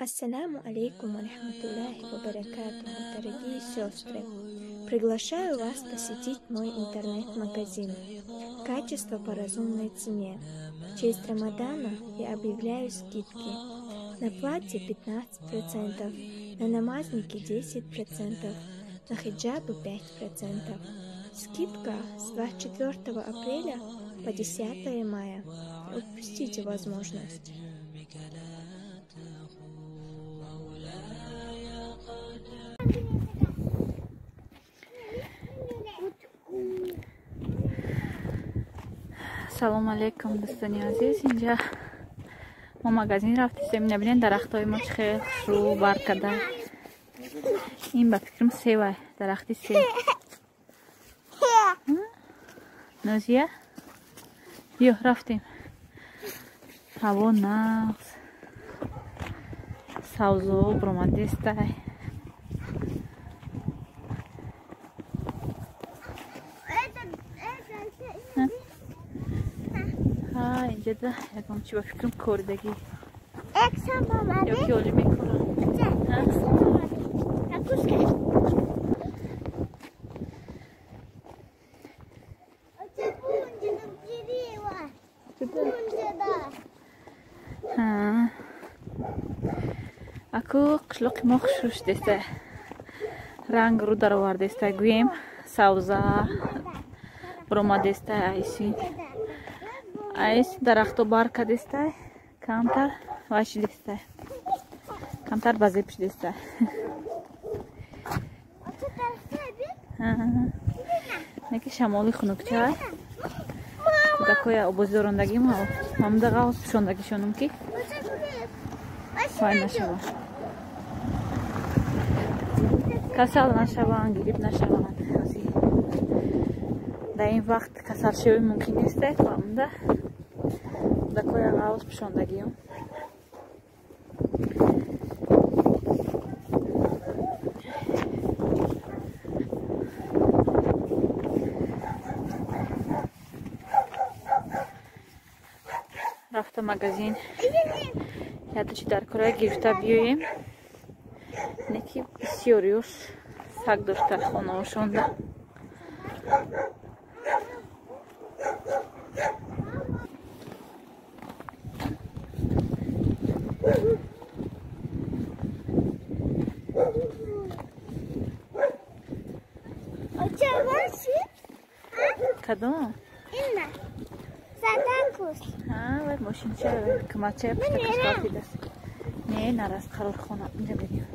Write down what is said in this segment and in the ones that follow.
Ассаламу алейкум ва рахматуллахи ва баракатуху, дорогие сестры! Приглашаю вас посетить мой интернет-магазин «Качество по разумной цене». В честь Рамадана я объявляю скидки. На платье 15%, на намазники 10%, на хиджабы 5%. Скидка с 24 апреля по 10 мая. Не упустите возможность. Салом алейкум, дӯстони азиз. Инҷа мо магазин рафтистем. Набинен, дарахтҳои мо чӣ хел хушрӯ бар када. Ин ба фикрам сева, дарахти сев. Нозия, биё, рафтем. Ҳаво нағз, савзо буромадистай. Инҷада ягон чи ба фикрам коридагӣ ё ки олӣ мекорам. Аку қишлоқи мо хушрӯ шудеста, ранг рӯ даровардеста, гӯем, савза буромадеста, айсин айс дарахто бар кадестай, камтар вай шидестай, камтар базеб шидестай. Неки шамоли хунукчай. Кӯдакоя обозиёрондагим, мамда ғавз пӯшондагишонум, ки вай нашаванд, касал нашаванд, гириб нашаванд. Дар ин вақт касалшавӣ мумкин нестай. Мамда кӯдакоя ғавз пӯшондагиюм. Рафта магазин, ядучи дар кора гирифта биёем. Неки бисёриёш саг дошта хонаошонда. Кадом? Вай мошинча кӯмакчая пуштакаш. Не, нарас, қарорхона инҷа бинем.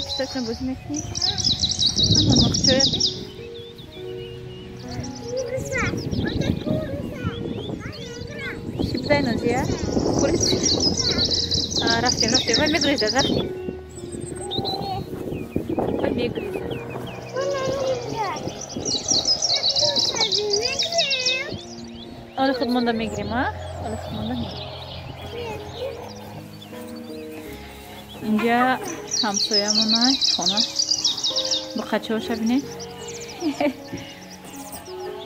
Писакна бозӣ мекунӣ? Ана мохчоя бин. Чӣ будай, Нозия? Курица? Рафтем, рафтем. Вай мегурезад, рафтем. Вай мегурезад. Оли худ монда мегирем, а? Оли худ монда мегирем. Инҷа ҳамсоямонай хонаш. Буқачаҳоша бинед.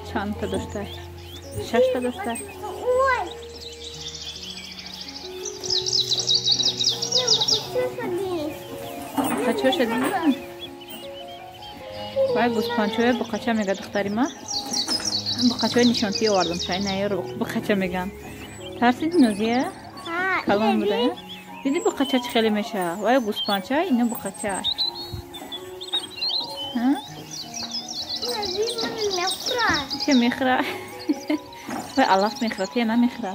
Чандта доштай? Шашта доштай. Буқачаҳоша дидам? Вай гӯспанчҳоя буқача мега духтари ма. Буқачаҳои нишонтӣ овардам, шай наёр буқача меган. Тарсиди Нозия? Калон буда. Диди буқача чӣ хеле мешава? Вай гӯспанча, ино буқача. Че мехӯра? Вай алаф мехӯра, тия намехӯра.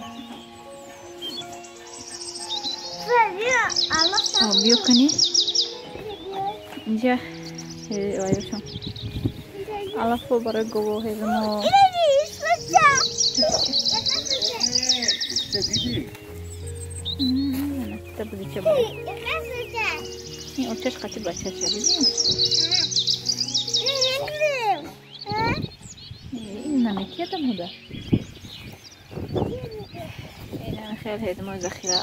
Биё кунӣ. Инҷа вайошон. Алафо барои гово ҳезумо. Ин очаш қати бачаша диди? Ин наметиядам ҳуда. Инам хел ҳезумои захира.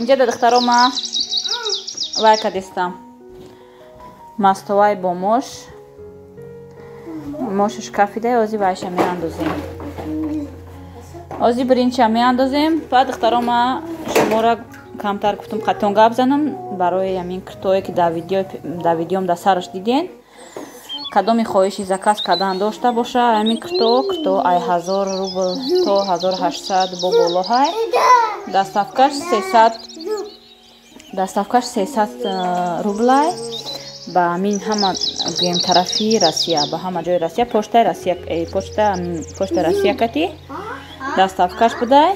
Инҷа да духтаро ма вай кадистам. Мастовай бо мош. Мошаш кафида, ози вайша меандозем. Ози биринча меандозем. Баъд духтаро ма шуморо камтар гуфтум қатон гап занам барои ҳамин киртое ки дар видеом дар сараш диден. Кадоми хоҳиши заказ кардан дошта боша, ҳамин кирто ай 1000 рубл то 1800 бо болоҳай. Доставкаш 300, доставкаш 300 рублай. Ба ҳамин ҳама гӯем тарафи Россия, ба ҳама ҷои Россия, почтаи Россия, почта Россия кати доставкаш будай.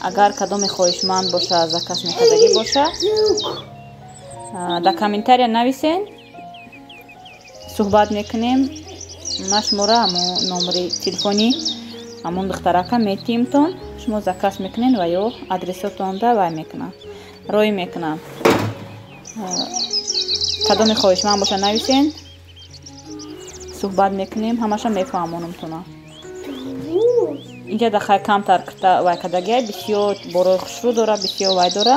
Агар кадоми хоҳишманд боша, заказ мекардагӣ боша, дар комментария нависен, суҳбат мекунем. Ма шуморо ҳамон номери телефони ҳамон духтарака метиҳимтон, шумо заказ мекунед ва ё адресотонда вай мекунанд, роӣ мекунанд. Кадоми хоҳишманд боша нависен, суҳбат мекунем, ҳамаша мефаҳмонамтона. Инҷа дахай камтар вай кардагиай, бисёр борои хушрӯ дора, бисёр вай дора.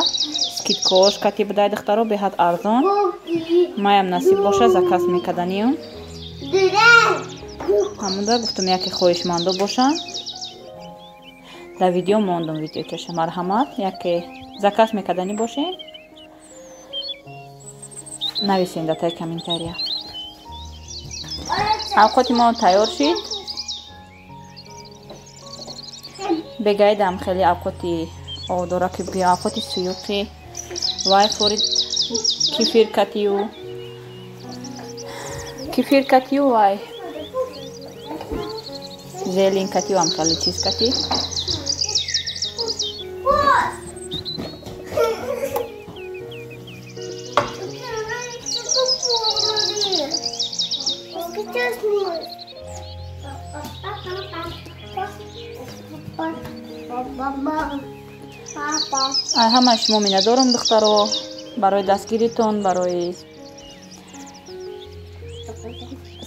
Скидкаош кати будай духтаро, беҳад арзон. Маям насиб боша заказ мекарданиюм. Ҳамонда гуфтум яке хоҳишмандо бошанд. Дар видео мондум видеочаша, марҳамат, яке заказ мекарданӣ бошед, нависен дар таи комментария. Авқоти мо тайёр шид. Бегаидам хеле авқоти дора ки бигӯям авқоти суюқи вай форид кефир катию вай зелин катию ам хеле чиз кати. Ҳама шумо миннатдорам духтаро барои дастгиритон, барои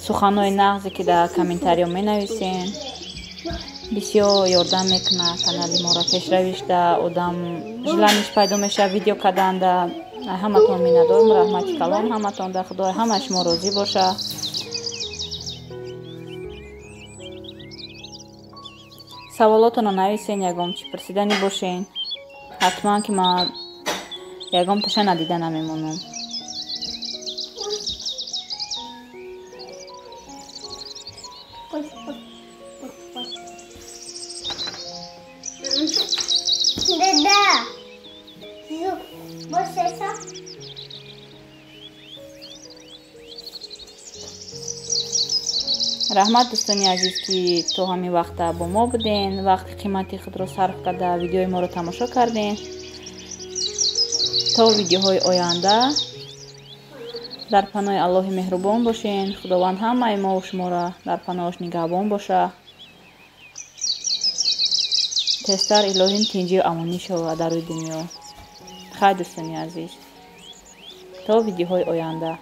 суханҳои нағзе ки дар комментариё менависен. Бисёр ёрдам мекунад канали моро пешравишда, одам желаниш пайдо мешавад видео карданда. Ҳаматон миннатдорам, раҳмати калон ҳаматон, дар Худои ҳама шумо розӣ боша. Саволотонро нависен, ягон чӣ пурсиданӣ бошен, ҳатман ки ман ягон таша надида намемонам. Раҳмат дӯстони азиз ки то ҳамин вақта бо мо буден, вақти қимати худро сарф карда видеои моро тамошо карден. То видеоҳои оянда дар паноҳи Аллоҳи меҳрубон бошен. Худованд ҳамаи мо шуморо дар паноҳаш нигаҳбон боша. Тезтар илоҳим тинҷию амонӣ шавад дар рӯи дунё. Хайр дӯстони азиз. То видеоҳои оянда.